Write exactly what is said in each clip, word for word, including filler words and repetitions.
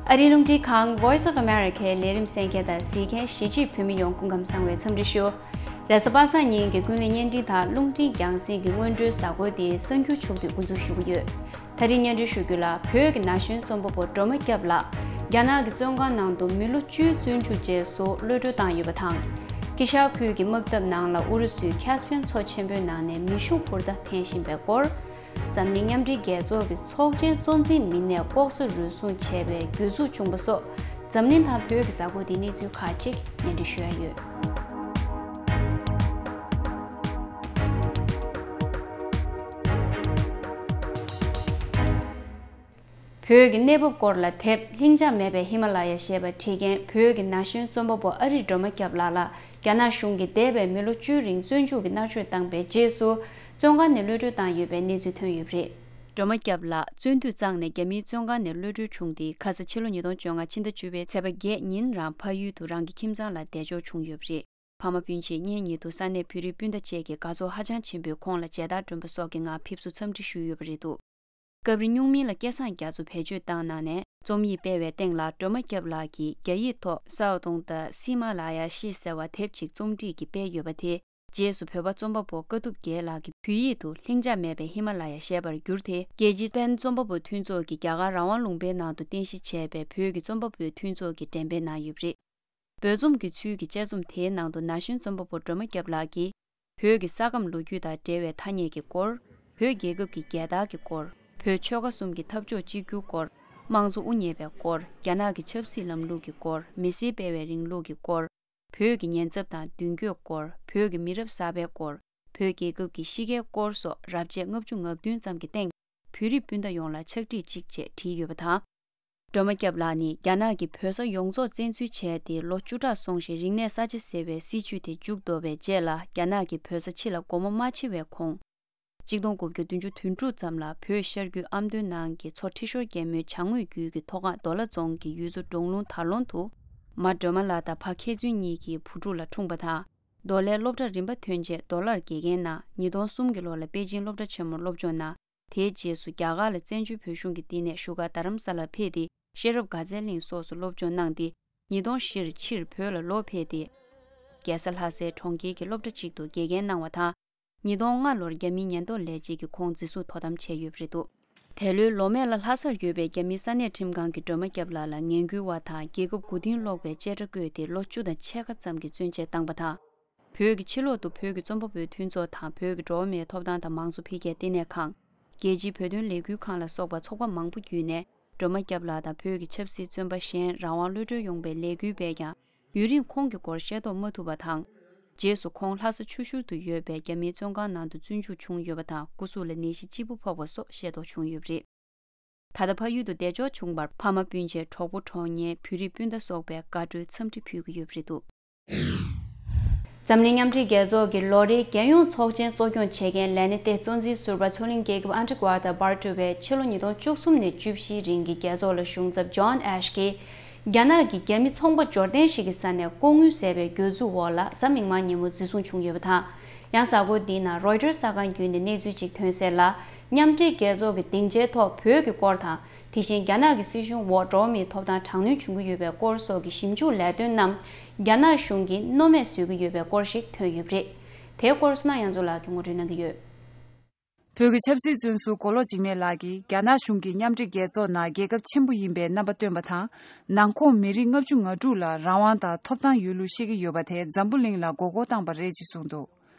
ཨ་རིའི་རླུང་འཕྲིན་ཁང་Voice of Americaལས་རིམ་གསན་མཁན་དང་གཟིགས་མཁན་གཞིས་བྱེས་བོད་མི་ཡོངས་སྐུ་ཁམས་བཟང་བའི་འཚམས་འདྲི་ཞུ། རེས་གཟའ་པ་སངས་ཉིན་གྱི་ཀུན་གླེང་བརྙན་འཕྲིན་དང་རླུང་འཕྲིན་རྒྱང་སྲིང་གི་སྔོན་འགྲོའི་གཟའ་འཁོར་དེའི་གསར་འགྱུར་ཕྱོགས་བསྡུས་འགོ་འཛུགས་ཞུ་གི་ཡོད། ད་རིང་སྙན་སྒྲོན་ཞུ་རྒྱུ་ལ། བོད་ཀྱི་ན་གཞོན་རྩོམ་པ་པོ་སྒྲོལ་མ་སྐྱབས་ལགས་རྒྱ་ནག་གི་བཙོན་ཁང་ནང་དུ་མི་ལོ་བཅུའི་བཙོན་འཇུག་རྗེས་སུ་གློད་གྲོལ་བཏང་ཡོད་པ་དང་། དཀྱིལ་ཤར་ཁུལ་གྱི་དམག་འཐབ་ནང་ལ་ཨུ་རུ་སུའི་ཁེ་སི་པན་མཚོ་ཆེན་པོའི་ནང་ནས་མེ་ཤུགས་འཕུར་མདའ་འཕེན་བཞིན་པའི་སྐོར། འཛམ་གླིང་མཉམ་འབྲེལ་རྒྱལ་ཚོགས་ཀྱི་ཚོགས་ཆེན་གཙོ་འཛིན་མི་སྣས་ལྐོག་ཟ་རུལ་སུངས་བྱས་པའི་གྱོད་འཛུགས་བྱུང་པ་སོགས། འཛམ་གླིང་དང་བོད་ཀྱི་གཟའ་འཁོར་འདིའི་གནས་ཚུལ་ཁག་ཅིག་སྙན་སྒྲོན་ཞུ་ཡ་ཡོད། བོད་ཀྱི་གནས་བབ་སྐོར་ལ་དེབ་ལྷིང་འཇགས་མེད་པའི་ཧི་མ་ལ་ཡ་ཞེས་པ་བྲིས་མཁན་བོད་ཀྱི་ན་གཞོན་རྩོམ་པ་པོ་ཨ་རིག་སྒྲོལ་མ་སྐྱབས་ལགས་ལ་རྒྱ་ནག་གཞུང་གིས་འདས་པའི་མི་ལོ་བཅུའི་རིང་བཙོན་འཇུག་གི་མནར་གཅོད་བཏང་པའི་རྗེས་སུ། བཙོན་ཁང་ནས་གློད་གྲོལ་བཏང་ཡོད་པའི་གནས་ཚུལ་ཐོན་ཡོད་པ་རེད། སྒྲོལ་མ་སྐྱབས་ལགས་བཙོན་དུས་གཙང་ནས་རྒྱ་མིའི་བཙོན་ཁང་ནས་གློད་གྲོལ་བྱུང་སྟེ། ཁ་ས་ཕྱི་ལོ་ཉིས་སྟོང་བཅོ་ལྔ་ཕྱི་ཟླ་བཅུ་པའི་ཚེས་པ་བརྒྱད་ཉིན་རང་ཕ་ཡུལ་དུ་རང་གི་ཁྱིམ་ཚང་ལ་བདེ་འཇོག་བྱུང་ཡོད་པ་རེད། ཕ་མ་སྤུན་མཆེད་གཉེན་ཉེ་དུ་ས་གནས་བོད་རིགས་སྤུན་ཟླ་བཅས་ཀྱིས་དགའ་ཚོར་ཧ་ཅང་ཆེན་པོས་ཁོང་ལ་མཇལ་དར་སྒྲོན་པ་སོགས་ཀྱི་ངང་ཕེབས་བསུ་འཚམས་འདྲི་ཞུས་ཡོད་པ་རེད་འདུག་སྐབས་རེ་སྨྱུག་མིང་ལ་སྐལ་བཟང་རྒྱ་མཚོ་བེད་སྤྱོད་བཏང་གནང་ནས་རྩོམ་ཡིག་སྤེལ་བའི་སྟེང་ལ་སྒྲོལ་མ་སྐྱབས་ལགས་ཀྱིས་རྒྱ་ཡིག་ཐོག་སའོ་ཏུང་ཏ་སི་མ་ལ་ཡ་ཤི་ཟེར་བ་དེབ་ཅིག་རྩོམ་སྒྲིག་གིས་སྤེལ་ཡོད་པ་དེ། རྗེས་སུ་བོད་པ་རྩོམ་པ་པོ་དཀའ་ཐུབ་རྒྱལ་ལགས་ཀྱིས་བོད་ཡིག་ཏུ་ལྷིང་འཇགས་མེད་པའི་ཧི་མ་ལ་ཡ་ཞེས་པར་བསྒྱུར་ཏེ། རྒྱལ་སྤྱིའི་སི་པན་རྩོམ་པ་པོ་མཐུན་ཚོགས་ཀྱིས་རྒྱ་གར་རང་དབང་ལུང་པའི་ནང་དུ་རྟེན་གཞི་བྱས་པའི་བོད་ཀྱི་རྩོམ་པ་པོའི་མཐུན་ཚོགས་ཀྱིས་འགྲེམས་སྤེལ་གནང་ཡོད་པ་རེད། འབོལ་རྩོམ་གྱི་ཚུལ་གྱི་དཔྱད་རྩོམ་དེའི་ནང་དུ་ན་གཞོན་རྩོམ་པ་པོ་སྒྲོལ་མ་སྐྱབས་ལགས་ཀྱིས། བོད་ཀྱི་ས་ཁམས་ལོ་རྒྱུས་དང་འབྲེལ་བའི་ཐ་སྙད་ཀྱི་སྐོར། བོད་རྒྱལ་ཁབ་ཀྱི་རྒྱལ་དར་གྱི་སྐོར། བོད་ཆོལ་ཁ་གསུམ་གྱི་འཐབ་ཕྱོགས་གཅིག་གྱུར་སྐོར། དམངས་གཙོ་དབུ་བརྙེས་པའི་སྐོར། རྒྱ་ནག་གི་ཆབ་སྲིད་ལམ་ལུགས་ཀྱི་སྐོར། མི་སེར་སྤེལ་བའི་རིང་ལུགས་ཀྱི་སྐོར། བོད་ཀྱི་ཉེན་ཚབས་དང་མདུན་སྐྱོད་སྐོར། བོད་ཀྱི་མི་རབས་གསར་པའི་སྐོར། བོད་རྒྱལ་ཁབ་ཀྱི་གཤིས་ཀའི་སྐོར་སོགས་རབ་བྱེད་ལྔ་བཅུ་ང་བདུན་ཙམ་གྱི་སྟེང་། བོད་རིགས་སྤུན་ཟླ་ཡོངས་ལ་ཕྱག་བྲིས་གཅིག་བཅས་བྲིས་ཡོད་པ་དང་། སྒྲོལ་མ་སྐྱབས་ལགས་ནི་རྒྱ་ནག་གིས་བོད་ས་ཡོངས་རྫོགས་བཙན་འཛུལ་བྱས་ཏེ་ལོ་བཅུ་ཕྲག་སོང་ཞིང་། རིག་གནས་གསར་བརྗེ་ཟེར་བའི་སྲིད་བྱུས་དེ་མཇུག་བསྡུ་བའི་རྗེས་ལ། རྒྱ་ནག་གིས་བོད་ས་ཕྱི་ལ་སྒོ་མོ་མ་ཕྱེ་བའི་གོང་། གཅིག་སྟོང་དགུ་བརྒྱ་བདུན་ཅུ་དོན་དྲུག་ཙམ་ལ་བོད་ཤར་རྒྱུད་ཨ་མདོའི་ནང་གི་མཚོ་ཁྲི་ཤོར་རྒྱལ་མོའི་བྱང་ངོས་རྒྱུད་ཀྱི་མཐོ་སྒང་རྡོ་ལ་རྫོང་གི་ཡུལ་ཚོ་འབྲོང་ལུང་དར་ལུང་དུ། མ་སྒྲོལ་མ་ལགས་དང་ཕ་མཁས་བཙུན་གཉིས་ཀྱི་བུ་ཕྲུག་ལ་འཁྲུངས་པ་དང་། མདོ་ལའི་སློབ་གྲྭ་རིམ་པ་ཐོན་རྗེས་མདོ་ལར་དགེ་རྒན་གནང་། ཉིས་སྟོང་གསུམ་གྱི་ལོ་ལ་པེ་ཅིང་སློབ་གྲྭ་ཆེན་མོར་སློབ་སྦྱོང་གནང་། དེའི་རྗེས་སུ་རྒྱ་གར་ལ་བཙན་བྱོལ་བོད་གཞུང་གི་བསྟི་གནས་བཞུགས་སྒར་རྡ་རམ་ས་ལར་ཕེབས་ཏེ། ཤེས་རབ་དགའ་ཚལ་གླིང་སོགས་སུ་སློབ་སྦྱོང་གནང་སྟེ། ཉིས་སྟོང་བཞིར་ཕྱིར་བོད་ལ་ལོག་ཕེབས་ཏེ། རྒྱལ་ས་ལྷ་སའི་གྲོང་ཁྱེར་གྱི་སློབ་གྲྭ་གཅིག་ཏུ་དགེ་རྒན་གནང་བ་དང་། ཉིས་སྟོང་ལྔ་ལོར་རྒྱ་མིའི་ཉེན་རྟོག་ལས་བྱེད་ཀྱིས་ཁོང་འཛིན་བཟུང་དོ་དམ་བྱས་ཡོད་པ་རེད་འདུག་དེ་ལོའི་ལོ་སྨད་ལ་ལྷ་སར་ཡོད་པའི་རྒྱ་མིའི་ས་གནས་ཁྲིམས་ཁང་གིས་སྒྲོལ་མ་སྐྱབས་ལགས་ལ་ངན་སྐུལ་བ་དང་རྒྱལ་ཁབ་མགོ་རྟིང་སློག་པའི་བཅད་ཁྲ་བཀོད་དེ། ལོ་བཅུ་དང་ཕྱེད་ཀ་ཙམ་གྱི་བཙོན་འཇལ་བཏང་པ་དང་། བོད་ཀྱི་ཕྱི་ལོག་ཏུ་བོད་ཀྱི་རྩོམ་པ་པོའི་མཐུན་ཚོགས་དང་། བོད་ཀྱི་འགྲོ་བ་མིའི་ཐོབ་ཐང་དང་མང་གཙོ་འཕེལ་རྒྱས་ལྟེ་གནས་ཁང་། རྒྱལ་སྤྱིའི་བོད་དོན་ལས་འགུལ་ཁང་ལ་སོགས་པ་ཚོགས་པ་མང་པོ་བརྒྱུད་ནས། སྒྲོལ་མ་སྐྱབས་ལགས་དང་བོད་ཀྱི་ཆབ་སྲིད་བཙོན་པ་གཞན་རང་དབང་གློད་གྲོལ་ཡོང་བའི་ལས་འགུལ་སྤེལ་ཀྱང་། ཡུན་རིང་ཁོང་གི་སྐོར་ཤེས་རྟོགས་མ་ཐུབ་པ་དང་། རྗེས་སུ་ཁོང་ལྷ་ས་ཆུ་ཤུར་དུ་ཡོད་པའི་རྒྱ་མིའི་བཙོན་ཁང་ནང་དུ་བཙོན་འཇུག་བྱུང་ཡོད་པ་དང་། སྐུ་གཟུགས་ལ་ནད་གཞི་ལྕི་པོ་ཕོག་པ་སོགས་ཤེས་རྟོགས་བྱུང་ཡོད་པ་རེད། ད་ལྟ་ཕ་ཡུལ་དུ་བདེ་འཇགས་བྱུང་བར་ཕ་མ་སྤུན་མཆེད། གྲོགས་པོ་གྲོགས་ངན། བོད་རིགས་སྤུན་ཟླ་སོགས་པས་དགའ་སྤྲོའི་འཚམས་འདྲི་ཕུལ་གྱི་ཡོད་པ་རེད་འདུག་འཛམ་གླིང་མཉམ་འབྲེལ་རྒྱལ་ཚོགས་ཀྱི་ལོ་རེའི་རྒྱལ་ཡོངས་ཚོགས་ཆེན་གཙོ་སྐྱོང་བྱེད་མཁན་ལས་སྣེ་སྟེ་གཙོ་འཛིན་ཟུར་པ་མཚོ་གླིང་རྒྱལ་ཁབ་ཨན་ཊི་ཀུ་ཨ་དང་པར་ཊུ་བས་ཕྱི་ལོ་ཉིས་སྟོང་བཅུ་གསུམ་ནས་བཅུ་བཞིའི་རིང་གི་རྒྱལ་ཚོགས་ལ་གཞུང་ཚབ་ཇོན་ཨེཤ་གིས། རྒྱ་ནག་གིས་རྒྱ་མི་ཚོང་པ་འབྱོར་ལྡན་ཞིག་གི་ས་ནས་ལྐོག་དངུལ་བཟས་པའི་གྱོད་འཛུགས་འོག་ལ་གཟའ་མིག་དམར་ཉིན་མོ་འཛིན་བཟུང་བྱུང་ཡོད་པ་དང་། ཡང་གཟའ་འཁོར་འདིའི་ནང་རོའི་ཊར་གསར་ཁང་བརྒྱུད་ནས་གནས་ཚུལ་ཅིག་ཐོན་གསལ་ལ། མཉམ་འབྲེལ་རྒྱལ་ཚོགས་ཀྱི་སྡིངས་ཆའི་ཐོག་བོད་ཀྱི་སྐོར་དང་། དེ་བཞིན་རྒྱ་ནག་གི་སྲིད་གཞུང་འོག་འགྲོ་བ་མིའི་ཐོབ་ཐང་དྲག་གནོན་བྱུང་གི་ཡོད་པའི་སྐོར་སོགས་ཀྱི་ཞིབ་འཇུག་ལས་དོན་རྣམས་རྒྱ་ནག་གཞུང་གིས་མནོ་མེད་བཟོ་གི་ཡོད་པའི་སྐོར་ཞིག་ཐོན་ཡོད་པ་རེད། དེའི་སྐོར་བསོད་ནམས་དབྱངས་མཚོ་ལགས་ཀྱིས་ངོ་སྤྲོད་གནང་གི་ཡོད། བོད་ཀྱི་ཆབ་སྲིད་བཙོན་ཟུར་མགོ་ལོག་འཇིགས་མེད་ལགས་ཀྱིས་རྒྱ་ནག་གཞུང་གིས་མཉམ་འབྲེལ་རྒྱལ་ཚོགས་ནང་རྒྱལ་ཁབ་ཆེན་པོ་ཡིན་པའི་རྣམ་པ་སྟོན་པ་དང་། ནང་ཁོངས་མི་རིགས་ལྔ་བཅུ་ང་དྲུག་ལ་རང་དབང་དང་ཐོབ་ཐང་ཡོད་ལུགས་བཤད་ཀྱི་ཡོད་པ་དེ་འཛམ་བུ་གླིང་ལ་མགོ་སྐོར་བཏང་པ་རེད་ཅེས་གསུངས་འདུག་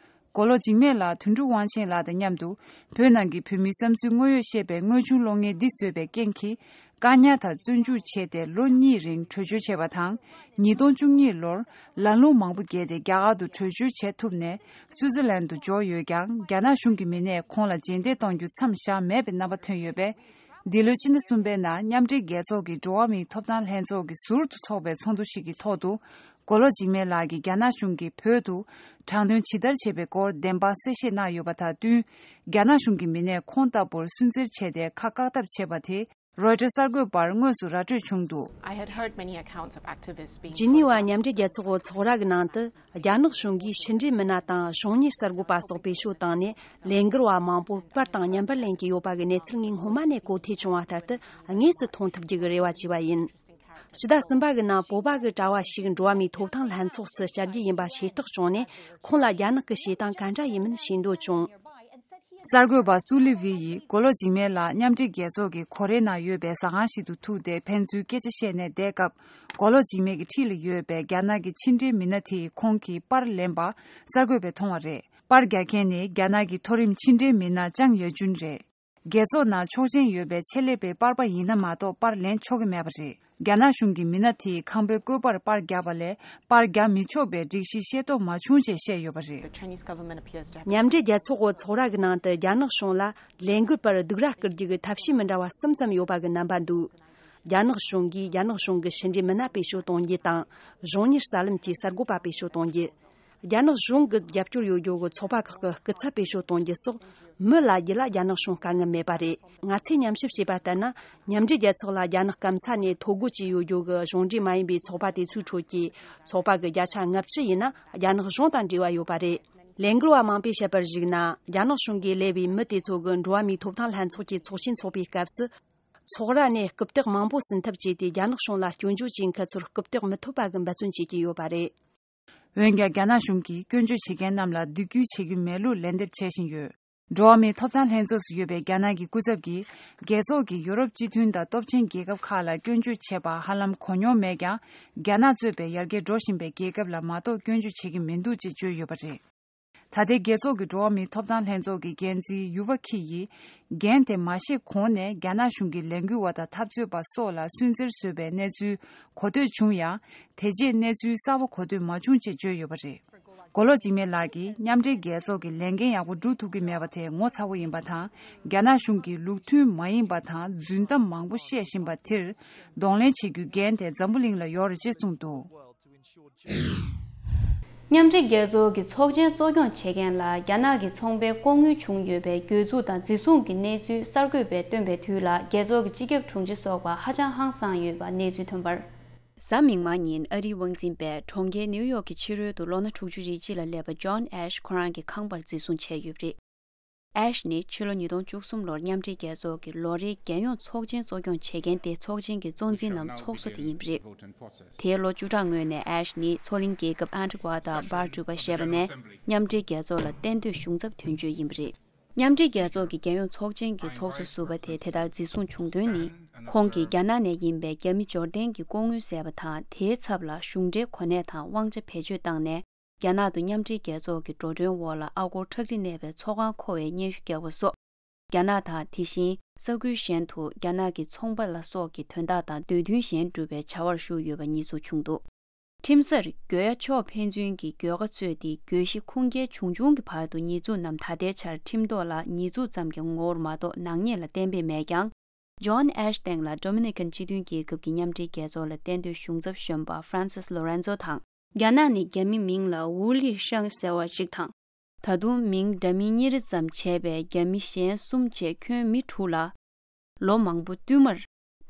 མགོ་ལོག་འཇིགས་མེད་ལགས་དོན་གྲུབ་དབང་ཆེན་ལགས་དང་མཉམ་དུ་བོད་ནང་གི་བོད་མིའི་བསམ་ཚུལ་དངོས་ཡོད་བཤད་པའི་དངོས་བྱུང་གློག་བརྙན་འདི་བཟོས་པའི་རྐྱེན་གྱིས། བཀག་ཉར་དང་བཙོན་འཇུག་བྱས་ཏེ་ལོ་གཉིས་རིང་བྲོས་བྱོལ་བྱས་པ་དང་། ཉིས་སྟོང་བཅུ་གཉིས་ལོར་ལམ་ལུགས་མང་པོ་བརྒལ་ཏེ་རྒྱ་གར་དུ་བྲོས་བྱོལ་བྱེད་ཐུབ་ནས་སུའུ་ཙེར་ལན་དུ་འབྱོར་ཡོད་ཀྱང་། རྒྱ་ནག་གཞུང་གི་མི་སྣས་ཁོང་ལ་རྗེས་འདེད་གཏོང་རྒྱུ་མཚམས་བཞག་མེད་པའི་རྣམ་པ་ཐོན་ཡོད་པས། འདི་ལོའི་ཕྱི་ཟླ་གསུམ་པའི་ནང་མཉམ་འབྲེལ་རྒྱལ་ཚོགས་ཀྱི་འགྲོ་བ་མིའི་ཐོབ་ཐང་ལྷན་ཚོགས་ཀྱི་ཟུར་དུ་འཚོགས་པའི་ཚོགས་འདུ་ཞིག་གི་ཐོག་ཏུ། མགོ་ལོག་འཇིགས་མེད་ལགས་ཀྱིས་རྒྱ་ནག་གཞུང་གིས་བོད་དུ་དྲག་གནོན་ཇི་ལྟར་བྱས་པའི་སྐོར་བདེན་དཔང་གསལ་བཤད་གནང་ཡོད་པ་དང་བསྟུན། རྒྱ་ནག་གཞུང་གི་མི་སྣས་ཁོང་ལྟ་བུར་སུན་གཙེར་བྱས་ཏེ་ཁ་བཀག་ཐབས་བྱས་པ་དེ། རོའི་ཊར་གསར་འགོད་པར་དངོས་སུ་ར་སྤྲོད་བྱུང་འདུག I had heard many accounts of activists being ཇི་ནི་ཝ་མཉམ་འབྲེལ་རྒྱལ་ཚོགས་ཚོགས་ར་གི་ནང་དུ་རྒྱ་ནག་གཞུང་གིས་ཕྱི་འབྲེལ་མི་སྣ་དང་གཞུང་གཉེར་གསར་འགོད་པ་སོགས་བེད་སྤྱོད་བཏང་ནས་ལས་འགུལ་བ་མང་པོར་པར་དང་བརྙན་པར་ལེན་གྱི་ཡོད་པ་གི་གནས་ཚུལ་ངས་སྔོན་མ་ནས་གོ་ཐོས་བྱུང་བ་ལྟར་དུ་དངོས་སུ་མཐོང་ཐུབ་རྒྱུ་གི་རེ་བ་བྱས་པ་ཡིན། ཕྱི་ཟླ་གསུམ་པ་གི་ནང་བོད་པ་གི་གྲྭ་བ་ཞིག་འགྲོ་བ་མིའི་ཐོབ་ཐང་ལྷན་ཚོགས་སུ་བཅར་རྒྱུ་ཡིན་པ་ཤེས་རྟོགས་བྱུང་ནས། ཁོང་ལ་རྒྱ་ནག་གི་བྱེད་སྟངས་ག་འདྲ་ཡིན་མིན་ཤེས་འདོད་བྱུང་། གསར་འགོད་པ་སུ་ལི་ཝི་ཡིས་མགོ་ལོག་འཇིགས་མེད་ལགས་མཉམ་འབྲེལ་རྒྱལ་ཚོགས་ཀྱི་གོ་རེ་ནང་ཡོད་པའི་ཟ་ཁང་ཞིག་ཏུ་ཐུག་སྟེ་ཕན་ཚུན་སྐད་ཆ་བཤད་ནས་བསྡད་སྐབས། མགོ་ལོག་འཇིགས་མེད་ཀྱི་འཁྲིས་ལ་ཡོད་པའི་རྒྱ་ནག་གི་ཕྱི་འབྲེལ་མི་སྣ་དེས་ཁོང་གིས་པར་ལེན་པ་གསར་འགོད་པས་མཐོང་བ་རེད། པར་རྒྱག་མཁན་ནི་རྒྱ་ནག་གི་མཐོ་རིམ་ཕྱི་འབྲེལ་མི་སྣ་ཅང་ཡ་ཅུན་རེད། རྒྱལ་ཚོགས་ནང་ཆོག་མཆན་ཡོད་པའི་ཆེད་ལས་པའི་པར་པ་ཡིན་ན་མ་གཏོགས་པར་ལེན་ཆོག་གི་མེད་པ་རེད། རྒྱ་ནག་གཞུང་གི་མི་སྣ་དེས་ཁང་པའི་བཀོད་པར་པར་བརྒྱབ་པ་ལས་པར་རྒྱག་མི་ཆོག་པའི་སྒྲིག་གཞི་ཤེས་རྟོགས་མ་བྱུང་ཅེས་བཤད་ཡོད་པ་རེད། མཉམ་འབྲེལ་རྒྱལ་ཚོགས་ཀྱི་ཚོགས་ར་གི་ནང་དུ་རྒྱ་ནག་གཞུང་ལ་ལས་འགུལ་པར་སྡུག་ར་སྐུལ་རྒྱུ་གི་ཐབས་ཤེས་མི་འདྲ་བ་གསུམ་ཙམ་ཡོད་པ་གི་རྣམ་པ་འདུག་རྒྱ་ནག་གཞུང་གིས་རྒྱ་ནག་གཞུང་གི་ཕྱི་འབྲེལ་མི་སྣ་བེད་སྤྱོད་གཏོང་རྒྱུ་དང་། གཞུང་གཉེར་གསར་ལམ་གྱི་གསར་འགོད་པ་བེད་སྤྱོད་གཏོང་རྒྱུ། རྒྱ་ནག་གཞུང་གི་རྒྱབ་སྐྱོར་ཡོད་རྒྱུ་གི་ཚོགས་པ་ཁག་གི་སྐུ་ཚབ་བེད་སྤྱོད་གཏོང་རྒྱུ་སོགས་མི་ལ་རྒྱུ་ལ་རྒྱ་ནག་གཞུང་དཀའ་ངལ་མེད་པ་རེད། ང་ཚོས་ཉམས་ཞིབ་བྱས་པ་ལྟར་ན། མཉམ་འབྲེལ་རྒྱལ་ཚོགས་ལ་རྒྱ་ནག་སྐམ་ས་ནས་ཐོ་འགོད་བྱས་ཡོད་རྒྱུ་གི་གཞུང་འབྲེལ་མ་ཡིན་པའི་ཚོགས་པ་དེ་ཚོའི་ཁྲོད་ཀྱི་ཚོགས་པ་གི་བརྒྱ་ཆ་ལྔ་བཅུ་ཡིན་ན་རྒྱ་ནག་གཞུང་དང་འབྲེལ་བ་ཡོད་པ་རེད། ལས་འགུལ་བ་མང་པོས་བཤད་པར་གཞིགས་ན། རྒྱ་ནག་གཞུང་གིས་སླེབས་པའི་མི་དེ་ཚོ་གི་འགྲོ་བ་མིའི་ཐོབ་ཐང་ལྷན་ཚོགས་ཀྱི་ཚོགས་ཆེན་འཚོགས་པའི་སྐབས་སུ། ཚོགས་ར་ནས་རྐུབ་སྟེགས་མང་པོ་ཟིན་ཐབས་བྱས་ཏེ། རྒྱ་ནག་གཞུང་ལ་སྐྱོན་བརྗོད་བྱེད་མཁན་ཚོར་རྐུབ་སྟེགས་མི་ཐོབ་པ་གི་འབད་བརྩོན་བྱེད་ཀྱི་ཡོད་པ་རེད། འོན་ཀྱང་། རྒྱ་ནག་གཞུང་གིས་སྐྱོན་བརྗོད་བྱེད་མཁན་རྣམས་ལ་སྡིགས་སྐུལ་བྱེད་ཀྱི་མེད་ལུགས་ལན་འདེབས་བྱེད་བཞིན་ཡོད། འགྲོ་བ་མིའི་ཐོབ་ཐང་ལྷན་ཚོགས་སུ་ཡོད་པའི་རྒྱ་ནག་གི་སྐུ་ཚབ་ཀྱིས། རྒྱལ་ཚོགས་ཀྱིས་ཡོ་རོབ་སྤྱི་མཐུན་དང་སྟོབས་ཆེན་རྒྱལ་ཁབ་ཁག་ལ་སྐྱོན་བརྗོད་བྱེད་པ་ཧ་ལམ་གོ་མྱོང་མེད་ཀྱང་། རྒྱ་ནག་གཙོས་པའི་ཡར་རྒྱས་འགྲོ་བཞིན་པའི་རྒྱལ་ཁབ་ལ་མ་གཏོགས་སྐྱོན་བརྗོད་བྱེད་ཀྱི་མི་འདུག་ཅེས་བརྗོད་ཡོད་པ་རེད། ད་ལྟའི་རྒྱལ་ཚོགས་ཀྱི་འགྲོ་བ་མིའི་ཐོབ་ཐང་ལྷན་ཚོགས་ཀྱི་འགན་འཛིན་ཡུ་ཝ་ཁི་ཡིས། འགན་དེ་མ་བཞེས་གོང་ནས་རྒྱ་ནག་གཞུང་གི་ལས་འགུལ་བ་དང་འཐབ་རྩོད་པ་སོགས་ལ་སུན་གཙེར་བཟོས་པའི་གནས་ཚུལ་གོ་ཐོས་བྱུང་ཡང་། དེ་རྗེས་གནས་ཚུལ་གསར་པ་གོ་ཐོས་མ་བྱུང་ཅེས་བརྗོད་ཡོད་པ་རེད། མགོ་ལོག་འཇིགས་མེད་ལགས་ཀྱིས། མཉམ་འབྲེལ་རྒྱལ་ཚོགས་ཀྱི་ལས་འགན་ཡག་པོ་སྒྲུབ་ཐུབ་ཀྱི་མེད་པ་དེ་ངོ་ཚ་བོ་ཡིན་པ་དང་། རྒྱ་ནག་གཞུང་གིས་ལུགས་མཐུན་མ་ཡིན་པ་དང་རྫུན་གཏམ་མང་པོ་བཤད་བཞིན་པ་དེར་གདོང་ལེན་བྱེད་རྒྱུའི་འགན་དེ་འཛམ་བུ་གླིང་ལ་ཡོད་རེད་ཅེས་གསུངས་འདུག། མཉམ་འབྲེལ་རྒྱལ་ཚོགས་ཀྱི་ཚོགས་ཆེན་གཙོ་སྐྱོང་བྱེད་མཁན་ལ་རྒྱ་ནག་གི་ཚོང་པའི་ལྐོག་དངུལ་བྱུང་ཡོད་པའི་གྱོད་འཛུགས་དང་འཛིན་བཟུང་གི་གནས་ཚུལ་གསར་འགོད་པས་བཏོན་པའི་དུས་ལ་རྒྱལ་ཚོགས་ཀྱི་སྤྱི་ཁྱབ་དྲུང་ཆེ་སོགས་པ་ཧ་ཅང་ཧང་སངས་ཡོད་པ་གནས་ཚུལ་ཐོན་པར། གཟའ་མིག་དམར་ཉིན་ཨ་རིའི་དབང་འཛིན་པས་གྲོང་ཁྱེར་ནེའུ་ཡོག་གི་ཕྱི་རོལ་དུ་ལོ་ན་དྲུག་ཅུ་རེ་གཅིག་ལ་སླེབས་པ་ཇོན་ཨེ་ཤ་ཁོ་རང་གི་ཁང་པར་འཛིན་བཟུང་བྱས་ཡོད་པ་རེད། ཨེ་ཤ་ནི་ཕྱི་ལོ་ཉིས་སྟོང་བཅུ་གསུམ་ལོར་མཉམ་འབྲེལ་རྒྱལ་ཚོགས་ཀྱི་ལོ་རེའི་རྒྱལ་ཡོངས་ཚོགས་ཆེན་གཙོ་སྐྱོང་བྱེད་མཁན་དེ་ཚོགས་ཆེན་གྱི་གཙོ་འཛིན་ནམ་ཚོགས་གཙོ་དེ་ཡིན་པ་རེད། དེའི་ལོ་བཅུ་ཕྲག་སྔོན་ནས་ཨེ་ཤ་ནི་མཚོ་གླིང་རྒྱལ་ཁབ་ཨན་ཊི་གུ་ཨ་དང་སྦར་ཌུ་པ་ཞེས་པ་ནས་མཉམ་འབྲེལ་རྒྱལ་ཚོགས་ལ་གཏན་སྡོད་གཞུང་ཚབ་དོན་གཅོད་ཡིན་པ་རེད། མཉམ་འབྲེལ་རྒྱལ་ཚོགས་ཀྱི་རྒྱལ་ཡོངས་ཚོགས་ཆེན་གྱི་ཚོགས་གཙོ་ཟུར་པ་དེ་དེ་ལྟར་འཛིན་བཟུང་བྱུང་དོན་ནི། ཁོང་གིས་རྒྱ་ནག་ནས་ཡིན་པའི་རྒྱ་མི་འབྱོར་ལྡན་གྱི་ལྐོག་དངུལ་བཟས་པ་དང་། དེའི་ཚབ་ལ་གཞུང་འབྲེལ་གོ་གནས་དང་དབང་ཆ་བེད་སྤྱོད་བཏང་ནས། རྒྱ་ནག་ཏུ་མཉམ་འབྲེལ་རྒྱལ་ཚོགས་ཀྱི་འགྲོ་གྲོན་འོག་ལ་ཨ་སྒོར་ཁྲག་ཁྲིག་གནས་པའི་ཚོགས་ཁང་མཁོ་བའི་སྙན་ཞུ་བཀལ་བ་སོགས། རྒྱ་ནག་དང་དེ་བཞིན་ས་ཁུལ་གཞན་དུ་རྒྱ་ནག་གི་ཚོང་པ་ལ་སོགས་ཀྱི་དོན་དག་དང་འདོད་འདུན་གཞན་སྒྲུབ་པའི་བྱ་བར་ཞུགས་ཡོད་པ་ཉེས་འཛུགས་བྱུང་འདུག། ཁྲིམས་སར་གྱོད་ཡ་ཕྱོགས་ཕན་ཚུན་གྱི་གྱོད་ཁ་རྩོད་དེ། གྱོད་གཞི་ཁུངས་སྐྱེལ་བྱུང་བྱུང་གི་བར་དུ་ཉེས་འཛུགས་རྣམས་ད་ལྟའི་ཆར་ཁྲིམས་ཐོག་ལ་ཉེས་འཛུགས་ཙམ་གྱི་ངོ་བོར་མ་གཏོགས་ནག་ཉེས་ལ་གཏན་འབེབས་མེད་ཀྱང་། ཇོན་ཨེ་ཤ་སྟེང་ལ་ཌོ་མི་ནི་ཀན་སྤྱི་མཐུན་རྒྱལ་ཁབ་ཀྱི་མཉམ་འབྲེལ་རྒྱལ་ཚོགས་ལ་གཏན་སྡོད་གཞུང་ཚབ་གཞོན་པ་ཧྥ་རན་སིས་ལོ་རན་ཛོ་དང་། རྒྱ་ནག་ནས་རྒྱ་མི་མིང་ལ་ཝུ་ལི་ཧྲང་ཟེར་བ་ཞིག་དང་། ད་དུང་མིང་འདྲ་མིན་གཉིས་རེ་ཙམ་བྱས་པའི་རྒྱ་མི་གཞན་གསུམ་བཅས་ཁྱོན་མི་དྲུག་ལ། ལོ་མང་པོ་བསྟུད་མར་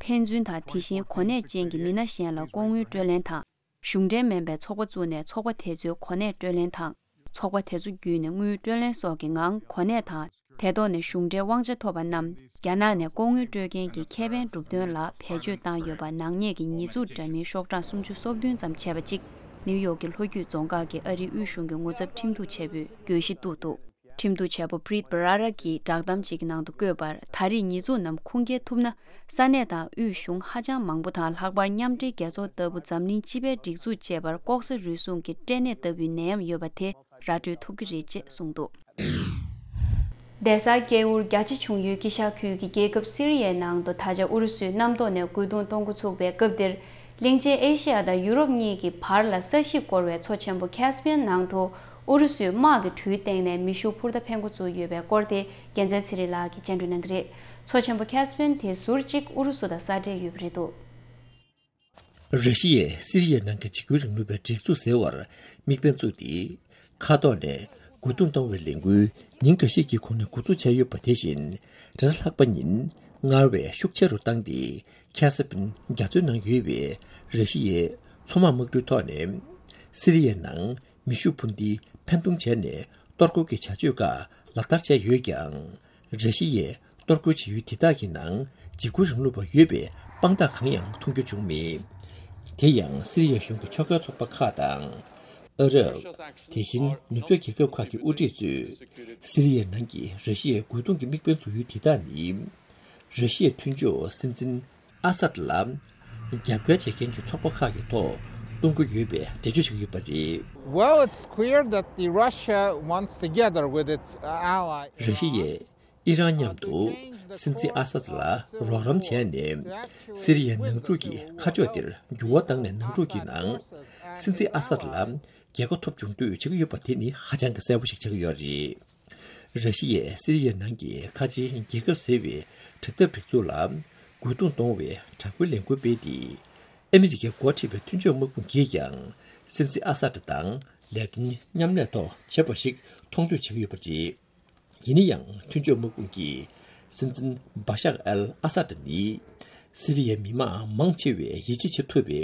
ཕན་ཚུན་དང་དེ་བཞིན་གོ་གནས་ཅན་གྱི་མི་སྣ་གཞན་ལ་ལྐོག་དངུལ་སྤྲོད་ལེན་དང་། གཞུང་འབྲེལ་མིན་པའི་ཚོགས་པ་བཙུགས་ནས་ཚོགས་པ་དེ་ཚོའི་གོ་གནས་སྤྲོད་ལེན་དང་། ཚོགས་པ་དེ་ཚོ་བརྒྱུད་ནས་དངུལ་སྤྲོད་ལེན་སོགས་ཀྱི་ངང་གོ་གནས་དང་། དེ་ཐོག་ནས་གཞུང་འབྲེལ་དབང་ཆ་ཐོབ་པ་རྣམས་རྒྱ་ནག་ནས་ལྐོག་དངུལ་སྤྲོད་མཁན་གྱི་ཁེ་ཕན་སྒྲུབ་དོན་ལ་བེད་སྤྱོད་བཏང་ཡོད་པ་ནག་ཉེས་ཀྱི་ཉེས་འཛུགས་འདྲ་མིན་ཤོག་གྲངས་སུམ་ཅུ་སོ་བདུན་ཙམ་བྱས་པ་གཅིག་ནིའུ་ཡོག་གི་ལྷོ་རྒྱུད་རྫོང་ཁག་གི་ཨ་རིའི་དབུས་གཞུང་གི་ངོ་ཚབ་ཁྲིམས་གཏུག་བྱེད་པོས་གྱོད་གཞི་བཏུགས་འདུག། ཁྲིམས་གཏུག་བྱེད་པོ་པྲིད་བྷ་ར་ར་གིས་བསྒྲགས་གཏམ་ཅིག་གི་ནང་དུ་བཀོད་པར། ད་རེས་ཉེས་འཛུགས་རྣམས་ཁུངས་སྐྱེལ་ཐུབ་ན། ས་གནས་དང་དབུས་གཞུང་ཧ་ཅང་མང་པོ་དང་། ལྷག་པར་མཉམ་འབྲེལ་རྒྱལ་ཚོགས་ལྟ་བུ་འཛམ་གླིང་སྤྱི་པའི་སྒྲིག་འཛུགས་བཅས་པར་ལྐོག་ཟ་རུལ་སུངས་ཀྱི་སྐྲན་ནད་ལྟ་བུའི་ནད་ཡམས་ཡོད་པ་དེ་ར་སྤྲོད་ཐུབ་ཀྱི་རེད་ཅེས་གསུངས་འདུག། བསྡད་སར་སྐྱེ་འུར་རྒྱ་ཆེ་བྱུང་ཡུལ་དཀྱིལ་ཤར་ཁུལ་གྱི་རྒྱལ་ཁབ་སི་རི་ཡའི་ནང་དུ་ད་ཆ་ཨུ་རུ་སུས་གནམ་ཐོག་ནས་རྒོལ་རྡུང་གཏོང་འགོ་ཚུགས་པའི་སྐབས་འདིར། གླིང་ཆེན་ཨེ་ཤི་ཡ་དང་ཡུ་རོབ་གཉིས་ཀྱི་བར་ལ་ས་གཞི་བསྐོར་བའི་མཚོ་ཆེན་པོ་ཁེ་སི་པན་ནང་དུ་ཨུ་རུ་སུས་དམག་གི་གྲུའི་སྟེང་ནས་མེ་ཤུགས་འཕུར་མདའ་འཕེན་འགོ་བཙུགས་ཡོད་པའི་སྐོར་དེ་རྒྱལ་མཚན་ཚེ་རིང་ལགས་ཀྱིས་སྙན་སྒྲོན་གནང་གི་རེད། མཚོ་ཆེན་པོ་ཁེ་སི་པན་དེ་ཟུར་གཅིག་ཨུ་རུ་སུ་དང་ས་འབྲེལ་ཡོད་པ་རེད་འདུག། ར་ཤི་ཡས་སི་རི་ཡའི་ནང་གི་འཇིགས་སྐུལ་རིང་ལུགས་པའི་སྒྲིག་འཛུགས་སེལ་བར་དམིགས་འབེན་བཙུགས་ཏེ། མཁའ་ཐོག་ནས་རྒོལ་རྡུང་གཏོང་བའི་ལས་འགུལ་ཉིན་འགའ་ཤས་ཀྱི་གོང་ནས་འགོ་འཛུགས་བྱས་ཡོད་པ་དེ་བཞིན། རེས་གཟའ་ལྷག་པ་ཉིན་སྔར་བས་ཤུགས་ཆེ་རུ་བཏང་སྟེ། ཁེ་སི་པན་རྒྱ་མཚོའི་ནང་ཡོད་པའི་ར་ཤི་ཡའི་མཚོ་དམག་དམག་གྲུའི་ཐོག་ནས་སི་རི་ཡའི་ནང་མེ་ཤུགས་འཕུར་མདའི་འཕེན་གཏོང་བྱས་ནས། གཏོར་རྒོལ་གྱི་བྱ་སྤྱོད་ཁག་ལག་བསྟར་བྱས་ཡོད་ཀྱང་། ར་ཤི་ཡས་གཏོར་རྒོལ་བྱེད་ཡུལ་དེ་དག་གི་ནང་འཇིགས་སྐུལ་རིང་ལུགས་པ་ཡོད་པའི་དཔང་རྟགས་གང་ཡང་མཐོང་རྒྱུ་བྱུང་མེད། དེ་ཡང་སི་རི་ཡ་གཞུང་གི་ཕྱོགས་འགལ་ཚོགས་པ་ཁག་དང་། ཨ་རབ། དེ་བཞིན་ནུབ་ཕྱོགས་རྒྱལ་ཁབ་ཁག་གི་དབུ་ཁྲིད་ཚོས་སི་རི་ཡའི་ནང་གི་ར་ཤི་ཡའི་རྒོལ་རྡུང་གི་དམིགས་འབེན་འཛུགས་ཡུལ་དེ་དག་ནི། ར་ཤི་ཡའི་མཐུན་ཕྱོགས་སྲིད་འཛིན་ཨ་སད་ལ་རྒྱབ་འགལ་བྱེད་མཁན་གྱི་ཚོགས་པ་ཁག་གི་ཐོག་གཏོང་གི་ཡོད་པའི་འགྲེལ་བརྗོད་བྱེད་ཀྱི་ཡོད་པ་རེད། Well, it's clear that the Russia wants together with its ally ར་ཤི་ཡས་ཨི་རན་མཉམ་དུ་སྲིད་འཛིན་ཨ་སད་ལ་རོགས་རམ་བྱས་ནས། སི་རི་ཡའི་ནང་འཁྲུག་གི་ཁ་ཕྱོགས་དེར་འགྱུར་བ་བཏང་ནས། ནང་འཁྲུག་གི་ནང་སྲིད་འཛིན་ཨ་སད་ལ་རྒྱལ་ཁ་ཐོབ་འབྱུང་འདོད་བྱེད་ཀྱི་ཡོད་པ་དེ་ནི་ཧ་ཅང་གི་གསལ་པོ་ཞིག་ཆགས་ཀྱི་ཡོད་རེད། ར་ཤི་ཡས་སི་རི་ཡའི་ནང་གི་ཁ་ཆེའི་རྒྱལ་ཁབ་ཟེར་བའི་དྲག་འཐབ་སྒྲིག་འཛུགས་ལ་རྒོལ་རྡུང་གཏོང་བའི་དྲག་པོའི་ལས་འགུལ་སྤེལ་ཏེ། ཨ་མི་རི་ཀའི་འགོ་ཁྲིད་པའི་མཐུན་ཕྱོགས་དམག་དཔུང་གིས་ཀྱང་སྲིད་འཛིན་ཨ་སད་དང་ལས་དོན་མཉམ་ལས་ཐོག་བྱེད་པ་ཞིག་མཐོང་འདོད་བྱེད་ཀྱི་ཡོད་པ་རེད། ཡིན་ན་ཡང་མཐུན་ཕྱོགས་དམག་དཔུང་གིས་སྲིད་འཛིན་བ་ཤར་ཨལ་ཨ་སད་ནི་སི་རི་ཡའི་མི་མང་མང་ཆེ་བས་ཡིད་ཆེས་བྱེད་ཐུབ་པའི་